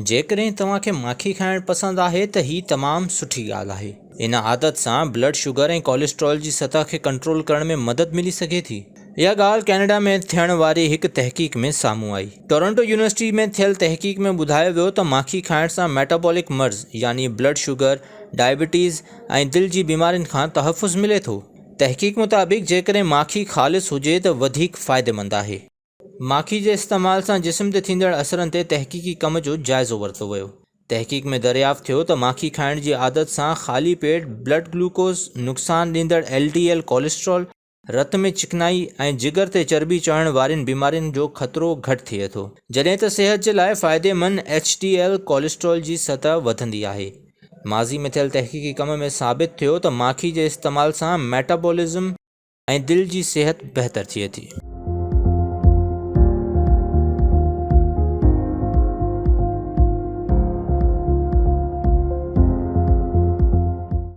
جيڪڏهن توهان کي ماکي کائڻ پسند آهي ته هي تمام سٺي ڳالهه آهي. ان عادت سان بلڊ شگر ۽ ڪوليسٽرول جي سطح کي ڪنٽرول ڪرڻ ۾ مدد ملي سگهي ٿي. اها ڳالهه ڪينيڊا ۾ ٿيڻ واري هڪ تحقيق ۾ سامهون آئي. ٽورنٽو يونيورسٽي ۾ ٿيل تحقيق ۾ ٻڌايو ويو ته ماکي کائڻ سان ميٽابولڪ مرض يعني بلڊ شگر، ڊائبٽيز ۽ دل جي بيمارين کان تحفظ ملي ٿو. تحقيق مطابق جيڪڏهن ماکي خالص هجي ته وڌيڪ فائديمند آهي. ماکي جي استعمال سان جسم تي ٿيندڙ اثرن تي تحقيقي ڪم جو جائزو ورتو ويو. تحقيق ۾ دريافت ٿيو ته ماکي کائڻ جي عادت سان خالي پيٽ بلڊ گلوڪوز، نقصان ڏيندڙ ايل ڊي ايل ڪوليسٽرول، رت ۾ چڪنائي ۽ جگر تي چرٻي چڙهڻ وارين بيمارين جو خطرو گهٽ ٿئي ٿو. جڏهن ته صحت جي لاء فائديمند ايڇ ڊي ايل ڪوليسٽرول جي سطح وڌندي آهي. ماضي ۾ ٿيل تحقيقي ڪم ۾ ثابت ٿيو ته ماکي جي استعمال سان ميٽابولزم ۽ دل جي صحت بهتر ٿئي ٿي.